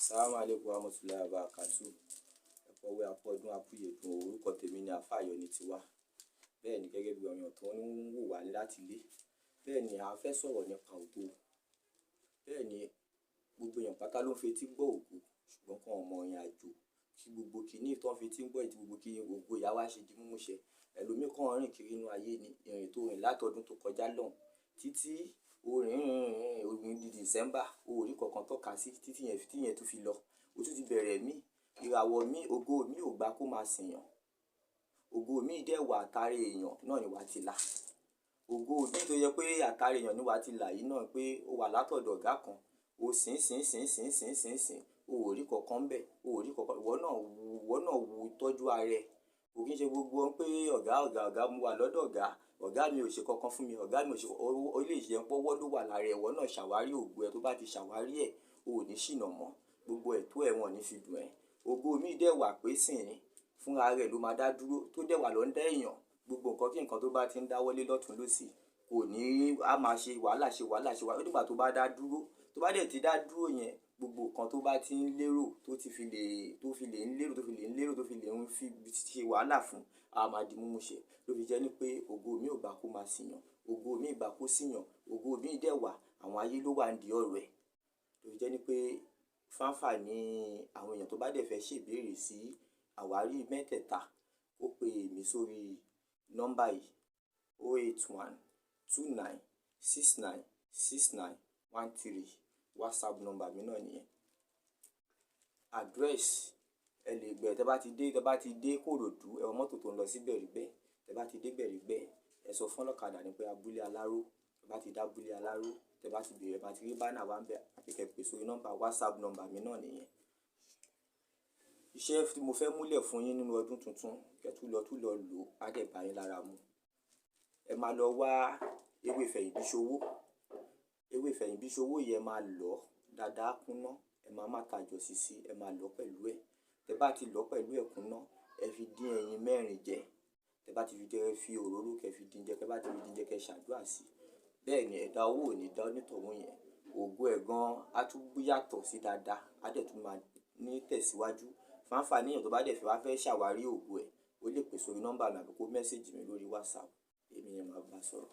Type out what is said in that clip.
Assalamu alaikum warahmatullahi wabarakatuh. Ẹ̀kọ́wé apọ́dún apúyẹ̀dùn, orúkọ tèmi ni Alfa Ayọ̀nitiwa. Bẹ́ẹ̀ ni, gẹ́gẹ́ bí ọ̀yàn tó ń wò wá láti ilé. Bẹ́ẹ̀ ni, a fẹ́ sọ̀rọ̀ nípa ògo. Bẹ́ẹ̀ ni, gbogbo èèyàn pátá ló ń fetí gbọ́ ògo, ṣùgbọ́n kàn mọ ìrìn àjò kí gbogbo kìíní tó ń fetí gbọ́ ìdí gbogbo kí ògo ìyá wa ṣe di múmúṣẹ. Ẹlòmíì kàn rìn kiri inú ayé ni, ìrìn tó rìn látọdún tó kọjá lọ́hùn títí ó rìn rìn rìn rìn di December, ó rí kankan tọ́ka sí títí yẹn tí yẹn tún fi lọ. Ó tún ti bẹ̀rẹ̀ mí, ìràwọ̀ mi, ògo mi ò gbà kó máa sìyàn. Ògo mi dẹ̀ wà, àtàrí èèyàn náà ni wà á ti là. Ògo mi tó yẹ pé àtàrí èèyàn ni wà á ti là yìí náà pé ó wà látọ̀dọ̀ ọ̀gá kan, ó sìn sìn sìn sìn sìn sìn sìn, ó ò rí kankan bẹ́ẹ̀, ó ò rí kankan. Ìwọ náà wo tọ́jú ara ẹ. Kò kí n ṣe gbogbo wọn pé ọ̀gá, ọ̀gá, ọ̀gá, mo wà lọ́dọ̀ ọ̀gá, ọ̀gá mi ò ṣe kankan fún mi, ọ̀gá mi ò ṣe. Ó lè jẹ́ pọ́wọ́ ló wà lára ẹ. Ìwọ náà ṣàwárí ògo ẹ, tó bá ti ṣàwárí ẹ̀, o ò ní ṣìnà mọ́. Gbogbo ẹ̀tọ́ ẹ wọ́n ò ní fi dùn ẹ́. Ògo mi dẹ̀ wà pé sìn fúnra rẹ̀ ló máa dá dúró, tó dẹ̀ wà lọ́ndẹ̀ èèyàn. Gbogbo nǹkan kí nǹkan tó bá ti ń dáwọ́lé lọ́tùn lósì, kò ní á máa ṣe wàhálà, ṣe wàhálà, ṣe wàhálà. Ó dìgbà tó bá dá dúró, tó bá dẹ̀ ti dá dúró yẹn, gbogbo nǹkan tó bá ti ń lérò, tó fi lè ń lérò, tó fi lè ń lérò, tó fi lè ń fi ṣe wàhálà fún, a máa di múmúṣẹ. Ló fi jẹ́ ní pé ògo mi ò gbà kó máa sìyàn, ògo mi gbà kó sìyàn, ògo mi dẹ̀ wà, àwọn ayé ló wà ní ọ̀rọ̀ ẹ̀. Ló fi jẹ́ ní pé fáǹfàní àwọn èèyàn tó bá dẹ̀ fẹ́ ṣèbéèrè sí àwárí mẹ́tẹ̀ẹ̀ta, ó pe èmi sórí nọ́mbà yìí: 08129696913. WhatsApp nọ́mbà mi náà nìyẹn. Address, ẹ lè gbẹ tẹ bá ti dé Kòròdú, ẹ wọ mọ́tò tó ń lọ sí Bẹ̀rígbẹ́. Tẹ bá ti dé Bẹ̀rígbẹ́, ẹ sọ fún ọlọ́kadà ní pé Abúlé Aláró. Tẹ bá ti dé Abúlé Aláró, tẹ bá ti bèrè, ẹ máa ti rí banner wa ńbẹ̀, àbí kẹ́ pè sórí nọ́mbà WhatsApp nọ́mbà mi náà nìyẹn. Iṣẹ́ tí mo fẹ́ múlẹ̀ fún yín nínú ọdún tuntun, kẹ́ tún lọ lò á dẹ̀ bá yín lára mu. Ẹ máa lọ wá ewé fẹ̀yìnbíṣowó. Ewé fẹ̀yìnbíṣowó yìí, ẹ máa lọ̀ dáadáa kúnná, ẹ máa má tajọ sísí, ẹ máa lọ̀ pẹ̀lú ẹ̀. Tẹ bá ti lọ̀ pẹ̀lú ẹ̀ kúnná, ẹ fi dín ẹyin 4 jẹ. Tẹ bá ti fi jẹ, ẹ fi òróró kẹ́ fi dín jẹ. Tẹ bá ti fi dín jẹ, kẹ́ ṣàdúrà sí i. Bẹ́ẹ̀ ni, ẹ̀dá owó ò ní dá onítọ̀hún yẹn. Ògo ẹ̀ gan á tún yàtọ̀ sí dáadáa, á dẹ̀ tún máa ní tẹ̀síwájú. Fáǹfàní èèyàn tó bá dẹ̀ fẹ́ wá fẹ́ ṣàwárí ògo ẹ̀, ó lè pè sórí nọ́mbà mi àbí kó message mi lórí WhatsApp, èmi yẹn máa bá sọ̀rọ̀.